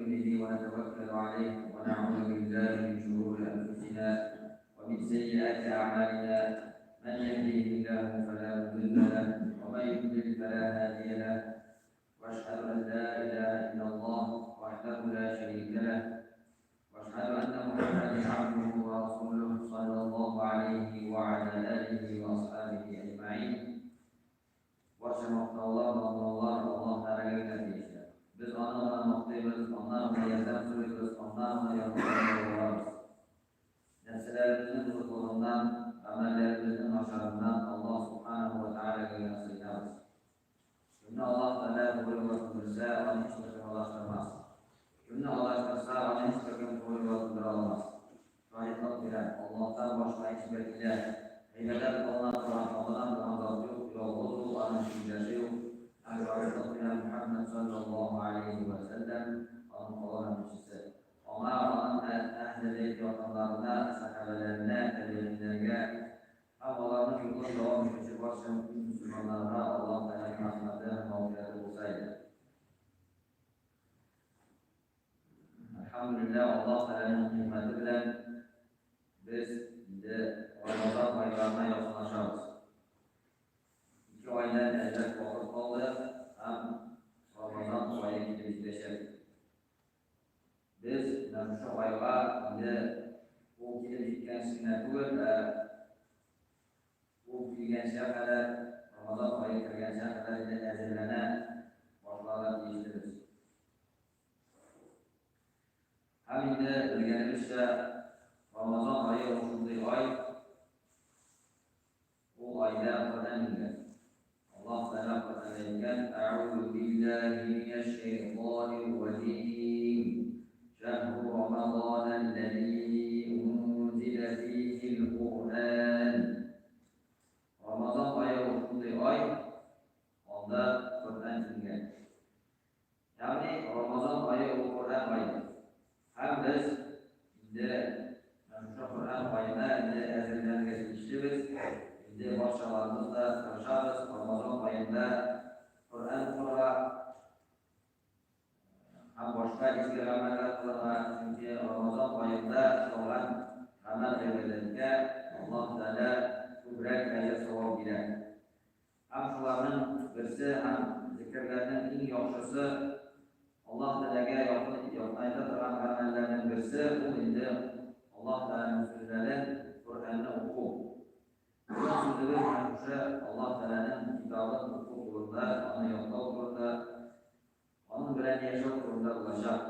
به ونتوكل عليه ونعوذ بالله من شرور أنفسنا ومن سيئات أعمالنا. من يهده الله فلا مضل له ومن يضلل فلا هادي له. وأشهد أن لا إله إلا الله وحده لا شريك له، وأشهد أن محمدا عبده ورسوله صلى الله عليه وعلى آله وأصحابه أجمعين. Барча мактаулар, данлаулар Аллаһ Тәгаләгә генә тиешле. Без Аны гына мактыйбыз, Аннан гына ярдәм сорыйбыз, Аннан гына ярлыкау алабыз. Нәрсәләребезнең бозыклыгыннан, гамәлләребезнең начарыннан Аллаһ Субханаһу ва Тәгаләгә генә сыенабыз. Кемне Аллаһ Тәгалә туры юлга күндерсә, аны һичбер кем адаштырмас. Кемне адаштырса, аны һичбер кем туры юлга күндерә алмас. Шаһитлык бирәм, Аллаһтан башка һичбер иләһ, гыйбадәт кылына торган, табына торган зат юк, ялгыз Ул, Аның тиңдәше юк, һәм шаһитлык бирәм, Мөхәммәд салләллаһу галәйһи вә сәлләм, Аның колы һәм илчесе. Аңа, аның әһле бәйт якыннарына, сәхабәләренә, тәбигыйннәргә һәм аларның юлын дәвам итүче барча мөэмин-мөселманнарга Аллаһ Тәгаләнең рәхмәте һәм мәгъфирәте булса иде. Әлхәмдүлилләһ, Аллаһ Тәгаләнең нигъмәте белән без инде Рамазан айларына якынлашабыз. Ике айдан әзрәк вакыт калды һәм Рамазан ае килеп җитәчәк. Без менә шушы айга инде ул килеп җиткәнче генә түгел, ә ул килгәнчә кадәр, Рамазан ае кергәнчә кадәр инде әзерләнә башларга тиешлебез. Һәм инде белгәнебезчә, Рамазан ае ул шундый ай, ул айда Коръән иңгән. Аллаһ Тәгалә Коръәндә әйткән: Әгъузу биллаһи минәш шәйтанир раҗим. Шәһру Рамазан аллази унзила фихил Куръан. Рамазан ае ул шундый ай, анда Коръән иңгән. Ягъни Рамазан ае ул Коръән ае. Һәм без инде менә шушы Коръән аена инде әзерләнергә тиешлебез. Инде барчаларыбыз да тырышабыз Рамазан аенда Коръән укырга һәм башка изге гамәлләр кылырга, чөнки Рамазан аенда кылган гамәл-гыйбадәткә Аллаһ Тәгалә күбрәк әҗер-савап бирә. Һәм шуларның берсе һәм зикерләрнең иң яхшысы, Аллаһ Тәгаләгә якын якынайта торган гамәлләрнең берсе, ул инде Аллаһ Тәгаләнең сүзләрен, Коръәнне уку. Бүген сүзебез менә шушы Аллаһ Тәгаләнең китабын уку турында, аны ятлау турында, аның белән яшәү турында булачак.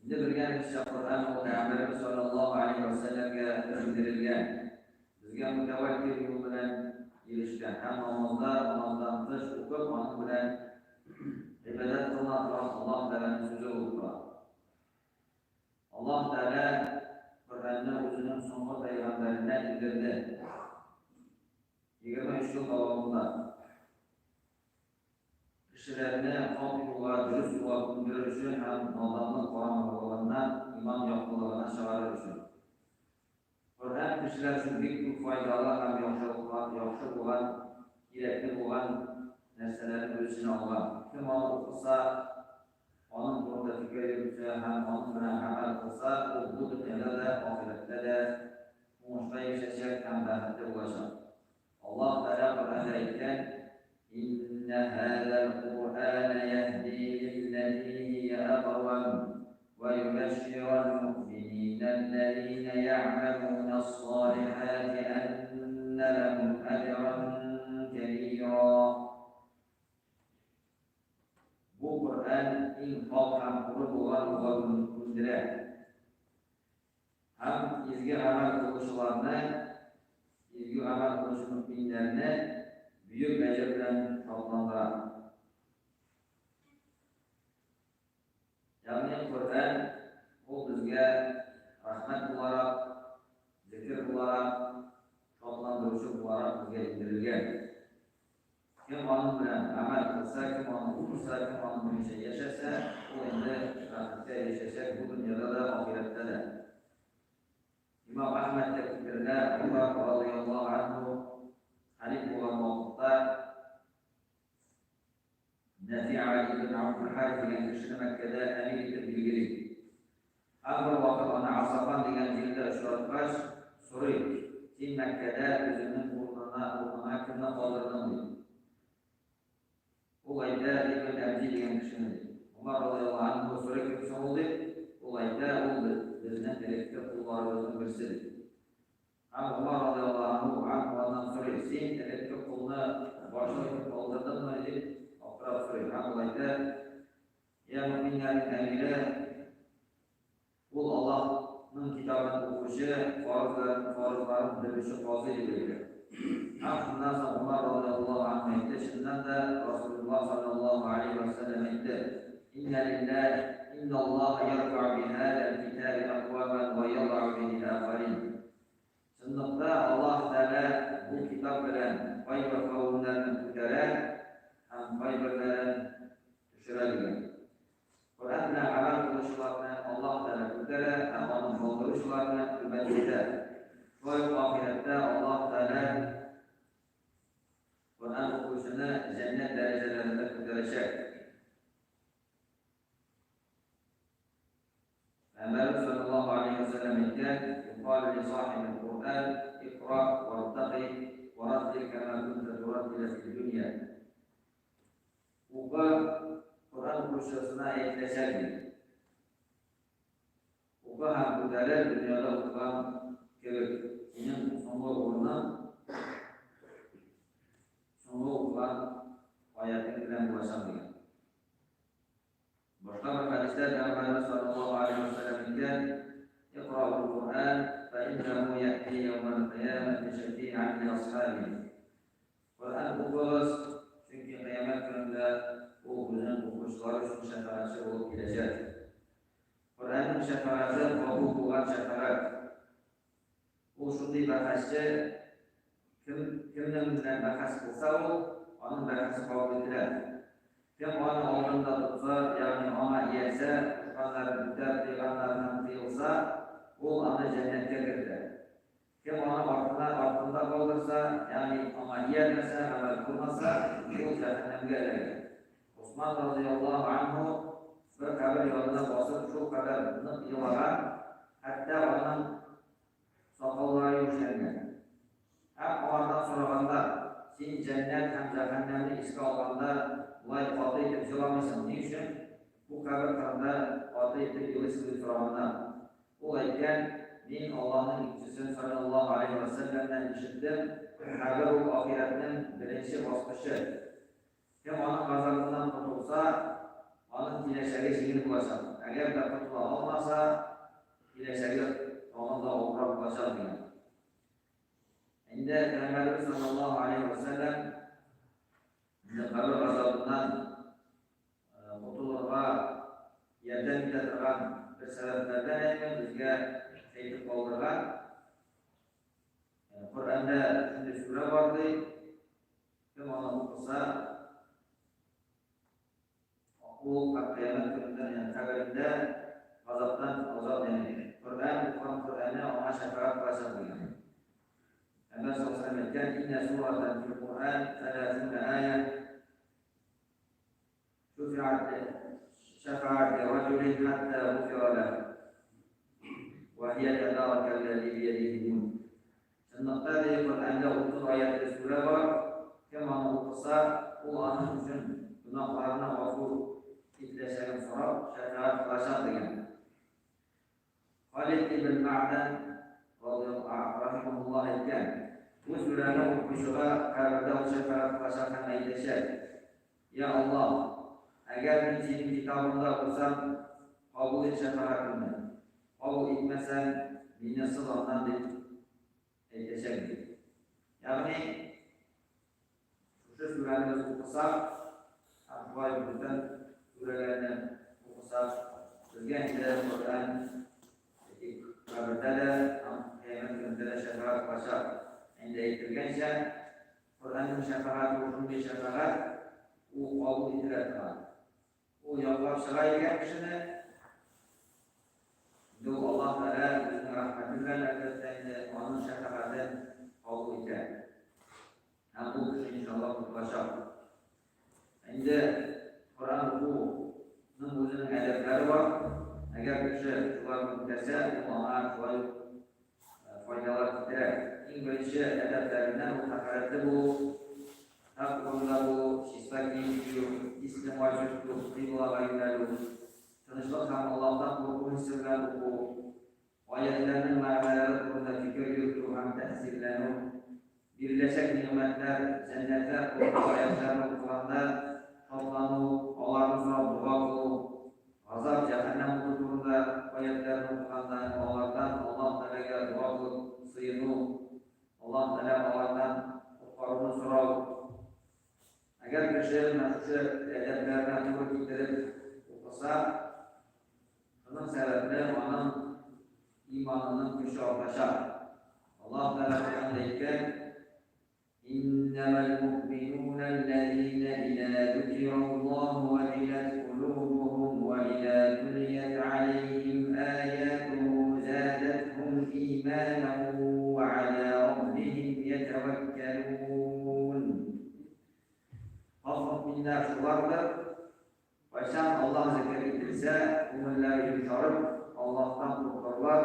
Инде белгәнебезчә, Коръән ул Пәйгамбәребез салләллаһу галәйһи вә сәлләмгә иңдерелгән, безгә мөтәвәттир юл белән ирешкән һәм намазда, намаздан тыш укып, аның белән гыйбадәт кылына торган Аллаһ Тәгаләнең сүзе булып тора. Аллаһ Тәгалә Коръәнне үзенең соңгы пәйгамбәренә иңдерде. 23 ел дәвамында. Кешеләрне хак юлга, дөрес юлга күндерер өчен һәм наданлык караңгылыгыннан иман яктылыгына чыгарыр өчен. Коръән кешеләр өчен бик күп файдалы һәм яхшылыклар, яхшы булган, кирәкле булган нәрсәләрне үз эченә алган. Кем аны укыса, аның турында фикер йөртсә һәм аның белән гамәл кылса, ул бу дөньяда да, ахирәттә дә уңышка ирешәчәк һәм бәхетле булачак. Аллаһ Тәгалә Коръәндә әйткән, Иннә һазәл Куръәнә яһди лилләти һия аквам вә юбәшширәл муъмининәлләзинә йәгъмәлүнәс-салихати әннә ләһум әҗрән кәбира. Бу Коръән иң хак һәм туры булган юлга күндерә. Һәм изге гамәл кылучыларны, изге гамәл кылучы мөэминнәрне бөек әҗер белән шатландыра. Ягъни Коръән ул безгә рәхмәт буларак, зикер буларак, шатландыручы буларак безгә иңдерелгән. Кем аның белән гамәл кылса, кем аны укыса, кем аның буенча яшәсә, ул инде бәхеткә ирешәчәк бу дөньяда да, ахирәттә дә. Имам Әхмәдтә китерелә, Умар радыяллаһу анһу хәлиф булган вакытта Нәфиа ибн Абдул-Харис дигән кешене Мәккәдә әмир итеп билгели. Һәм бервакыт аны Асафан дигән җирдә очраткач, сорый, Син Мәккәдә үзеңнең урынына, урыныңа кемне калдырдың? ди. Ул әйтә, Ибн Әбди дигән кешене, ди. Умар радыяллаһу анһу сорый, Кем соң ул? дип. Ул әйтә, Ул безнең элекке колларыбызның берсе, ди. Һәм Гомәр радыяллаһу анһу аннан сорый, Син элекке колны башлык итеп калдырдыңмы? дип аптырап сорый. Һәм ул әйтә, Йә мөэминнәрнең әмире, ул Аллаһның китабын укучы, фарызларын, фарызларын белүче казый, дип әйтә. Һәм шуннан соң Гомәр радыяллаһу анһу әйтте, Чыннан да, Расулуллаһ салләллаһу галәйһи вә сәлләм әйтте, Иннә лилләһ, инналлаһа ярфәү биһазәл китаби әкъвамән вә ядау бихи ахарин. Чынлыкта Аллаһ Тәгалә бу китап белән кайбер кавемнәрне күтәрә һәм кайберләрен төшерә дигән. Коръән белән гамәл кылучыларны Аллаһ Тәгалә күтәрә, ә аны калдыручыларны түбәнсетә. Шулай ук ахирәттә Аллаһ Тәгалә Коръән укучыны җәннәт дәрәҗәләрендә күтәрәчәк. Пәйгамбәребез саллаллаһу алейһи ва сәлләм әйткән, Юкалю ли сахибил Коръән, икра вартаки вараттил кама кунта тураттилә фид дөнья. Укы, Коръән укучысына әйтеләчәк ди. Укы һәм күтәрел, дөньяда укыган кебек. Синең соңгы урының соңгы укыган аятең белән булачак дигән. Башка бер хәдистә Пәйгамбәребез саллаллаһу алейһи ва сәлләм әйткән, Икра'ул Коръән, фә иннәһу я'ти яумәл кыямәти шәфи'ан ли асхабихи. Коръән укыгыз, чөнки кыямәт көнендә ул үзенең укучылары өчен шәфәгатьче булып киләчәк. Коръәннең шәфәгате кабул булган шәфәгать. Ул шундый бәхәсче, кем кемнең белән бәхәс кылса ул, аның бәхәсе кабул ителә. Кем аны алдында тотса, ягъни аңа иярсә, кушканнарын үтәп, тыйганнарыннан тыелса, ул аны җәннәткә кертә. Кем аны артына, артында калдырса, ягъни аңа иярмәсә, гамәл кылмаса, ул җәһәннәмгә эләгә. Госман разыяллаһу анһу бер кабер янына басып шулкадәр нык елаган, хәтта аның сакаллары юешләнгән. Һәм аңардан сораганнар, Син җәннәт һәм җәһәннәмне искә алганда болай каты итеп җыламыйсың, ни өчен бу кабер кырында каты итеп елыйсың дип сораганнар. Ул әйткән, Мин Аллаһның илчесен салләллаһу галәйһи вә сәлләмнән ишеттем, кабер ул ахирәтнең беренче баскычы. Кем аның газабыннан котылса, аның киләчәге җиңел булачак. Әгәр дә котыла алмаса, киләчәге тагын да авыррак булачак, дигән. Инде Пәйгамбәребез саллаллаһу алейһи ва сәлләм инде кабер газабыннан котылырга ярдәм итә торган бер сәбәпләрдән әйтеп, безгә әйтеп калдырган. Коръәндә шундый сүрә бар ди, Кем аны укыса, ул кыямәт көнендә, ягъни каберендә газаптан азат, ягъни Коръән укыган Коръәне аңа шәфәгать кылачак дигән. Пәйгамбәр саллаллаһу алейһи ва сәлләм әйткән, Иннә суратан фил Коръән сәләсүнә ая шуфиат шәфәгать ли раҗулин хәтта гуфира ләһ. Вә һия тәбәрәкәлләзи биядиһил мулк. Чынлыкта, ди, Коръәндә 30 аятьле сүрә бар, кем аны укыса, ул аның өчен гөнаһларына гафу ителәчәген сорап, шәфәгать кылачак, дигән. Халид ибн Мәгъдән рахимаһуллаһ әйткән, Бу сүрәне укучыга кабердә ул шәфәгать кылачак һәм әйтәчәк, Йа Аллаһ, әгәр мин синең китабыңда булсам, кабул ит шәфәгатемне, кабул итмәсәң, мине сыз аннан, дип әйтәчәк, ди. Ягъни, шушы сүрәне без укысак, һәм шулай ук бүтән сүрәләрне укысак, безгә инде Коръән кабердә дә һәм кыямәт көнендә дә шәфәгать кылачак. Инде әйтелгәнчә, Коръәннең шәфәгате ул шундый шәфәгать, ул кабул ителә торган. Ул яклап чыга икән кешене, инде ул Аллаһ Тәгалә үзенең рәхмәте белән әлбәттә инде аның шәфәгатен кабул итә. Һәм ул кеше иншаллаһ котылачак. Инде бар. Әгәр кеше шуларны үтәсә, ул аңа шулай ук файдалар китерә. Иң беренче әдәпләреннән ул тәһарәтле булу, хак урында булу, чиста кием кию, исле май сөртү, кыйблага юнәлү, тынычлык һәм Аллаһтан курку хисе белән уку, аятьләрнең мәгънәләре турында фикер йөртү һәм тәэсирләнү, биреләчәк нигъмәтләр, җәннәтләр турында аятьләрне укыганда шатлану, аларны сорап дога кылу, газап, җәһәннәм уты турында аятьләрне укыганда алардан Аллаһ Тәгаләгә дога кылып сыену, Аллаһ Тәгалә алардан коткаруны сорау. Әгәр кеше менә шушы әдәпләренә туры китереп укыса, шуның сәбәпле аның иманының көче артачак. Аллаһ Тәгалә Коръәндә әйткән, Иннәмәл муъминуна алләзинә иза зукираллаһу вәҗиләт кулубухум вә иза тулият аләйһим аятуху задәтһум иманан вә аля раббиһим йәтәвәккәлун. Хак мөэминнәр шулардыр, кайчан Аллаһ зикер ителсә, күңелләре йомшарып, Аллаһтан куркырлар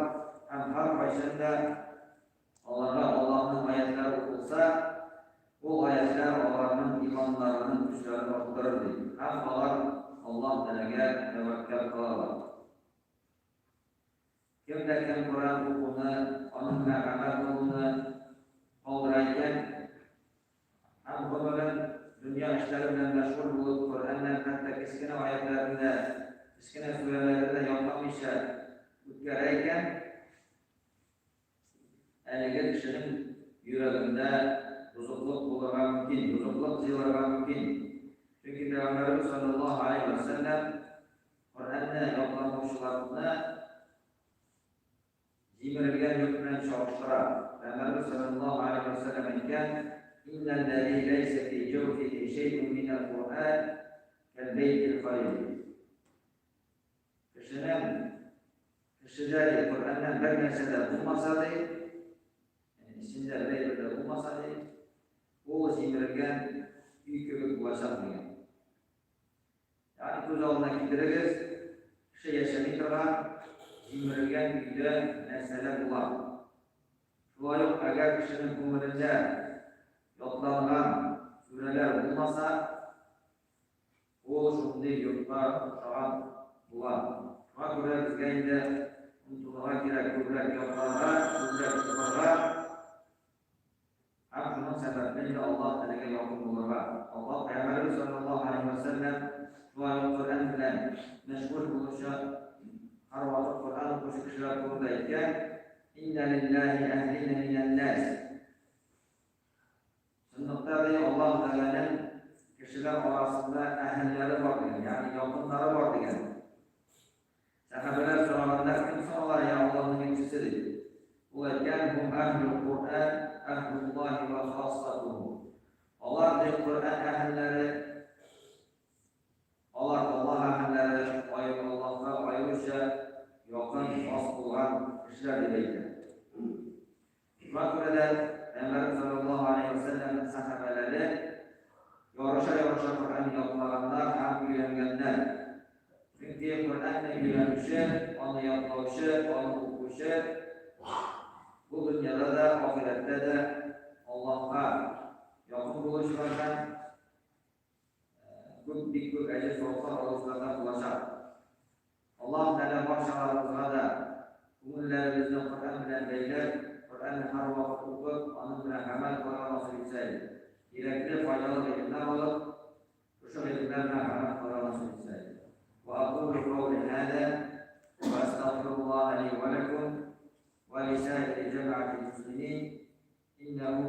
һәм һәркайчан да Аларга Аллаһның аятьләре укылса, ул аятьләр аларның иманнарының көчләрен арттырыр, ди. Һәм алар Аллаһ Тәгаләгә тәвәккәл кылалар. Кем дә кем Коръән укуны, аның белән гамәл кылуны калдыра икән, һәм гомерен дөнья эшләре белән мәшгуль булып, Коръәннән хәтта кечкенә аятьләрен дә, кечкенә сүрәләрен дә ятламыйча үткәрә икән, Әлеге кешенең йөрәгендә бозыклык булырга мөмкин, бозыклык җыелырга мөмкин. Чөнки Пәйгамбәребез салләллаһу алейһи вә сәлләм Коръәнне ятламаучыларны җимерелгән йорт белән чагыштыра. Пәйгамбәребез салләллаһу алейһи вә сәлләм әйткән, Иннәлләзи ләйсә фи җәүфиһи шәйъун минәл Коръән кәлбәйтил хариб. Кешенең кешедә ди, Коръәннән бер нәрсә дә булмаса ди, ягъни эчендә бер әйбер дә булмаса ди, ул җимерелгән өй кебек булачак дигән. Ягъни күз алдына китерегез, кеше яшәми торган җимерелгән өйдә нәрсәләр була. Шулай ук әгәр кешенең күңелендә ятланган сүрәләр булмаса, Ул шундый йортка охшаган була. Шуңа күрә безгә инде омтылырга кирәк, күбрәк ятларга, күбрәк укырга һәм шуның сәбәпле инде Аллаһ Тәгаләгә якын булырга. Аллаһ Пәйгамбәребез саллаллаһу алейһи ва сәлләм шулай ук Коръән белән мәшгуль булучы, һәрвакыт Коръән укучы кешеләр турында әйткән, Иннә лиллаһи әһлинә минән-нәс. Чынлыкта, ди, Аллаһ Тәгаләнең кешеләр арасында әһелләре бар дигән, ягъни якыннары бар дигән. Сәхабәләр сораганнар, кем соң алар, я Аллаһның илчесе, дип. Ул әйткән, Һум әһлул Куръән, әһлуллаһи вә хассатуху. Алар, ди, Коръән әһелләре, алар Аллаһ әһелләре, Аллаһка аеруча якын, хас булган кешеләр дип әйтә. Шуңа күрә дә Пәйгамбәребез салләллаһу галәйһи вә сәлләмнең сәхабәләре ярыша-ярыша Коръәнне ятлаганнар һәм өйрәнгәннәр. Чөнки Коръәнне өйрәнүче, аны ятлаучы, аны укучы бу дөньяда да, ахирәттә дә Аллаһка якын булучылардан, күп, бик күп әҗер-саваплар алучылардан булачак. Аллаһ Тәгалә барчаларыбызга да күңелләребезне Коръән белән бәйләп, Коръәнне һәрвакыт укып, аның белән гамәл кылырга насыйп итсә иде. Кирәкле, файдалы гыйлемнәр алып, шушы гыйлемнәр белән гамәл кылырга насыйп итсә иде. Ва акулу каули һаза ва астагфируллаһа ли ва лакум ва лисаири җәмәгатил муслимин иннәһу.